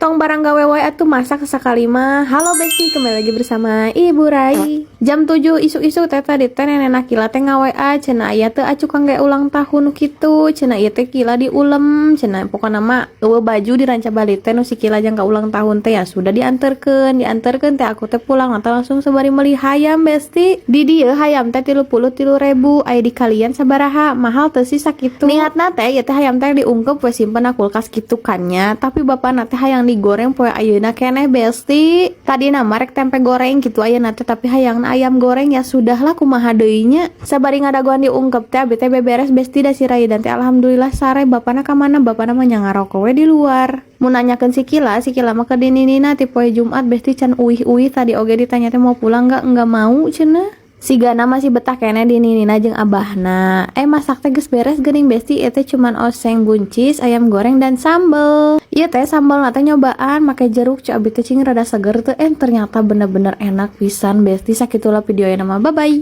Tong barang gawe wae atuh, masak sekali mah. Halo Besti, kembali lagi bersama Ibu Rai. Jam 7 isuk-isuk teh tadi teh nenek Kila teh nga-WA, cenah aya teu acuk kangge ulang tahun kitu. Cenah ieu teh Kila diulem, cenah pokona mah euweuh baju di Rancabali teh nu si Kila jang ka ulang tahun teh. Ya sudah, dianterkeun, dianterkeun teh aku teh pulang atau langsung sabari meuli hayam, Besti. Di dieu hayam teh 33.000. Aya di kalian sabaraha? Mahal teu sih sakitu? Niatna teh ieu teh hayam teh diungkep we, simpen na kulkas kitu kan nya, tapi bapakna teh hayang digoreng poe ayeuna keneh, Besti. Tadina mah rek tempe goreng gitu ayeuna teh, tapi hayangna ayam goreng. Ya sudahlah, kumaha deui nya. Sabari ngadagoan diungkep teh abi teh beberes, Besti, da si Raidan teh alhamdulillah sare. Bapana ka mana? Bapana mah nya ngarokok we di luar. Mun nanyakeun si Kila, si Kila mah ke dininina ti poe Jumat, Besti, can uih-uih. Tadi oge ditanya teh mau pulang nggak, enggak mau cenah. Sigana masih betah keneh di ninina jeung abahna. Eh, masak teh geus beres geuning, Besti. Ieu teh cuman oseng buncis, ayam goreng, dan sambel. Ieu teh sambel teh nyobaan make jeruk, cu abi teh cing rada seger teu. Eh, ternyata bener-bener enak pisan, Besti. Sakitulah videonya mah. Bye bye.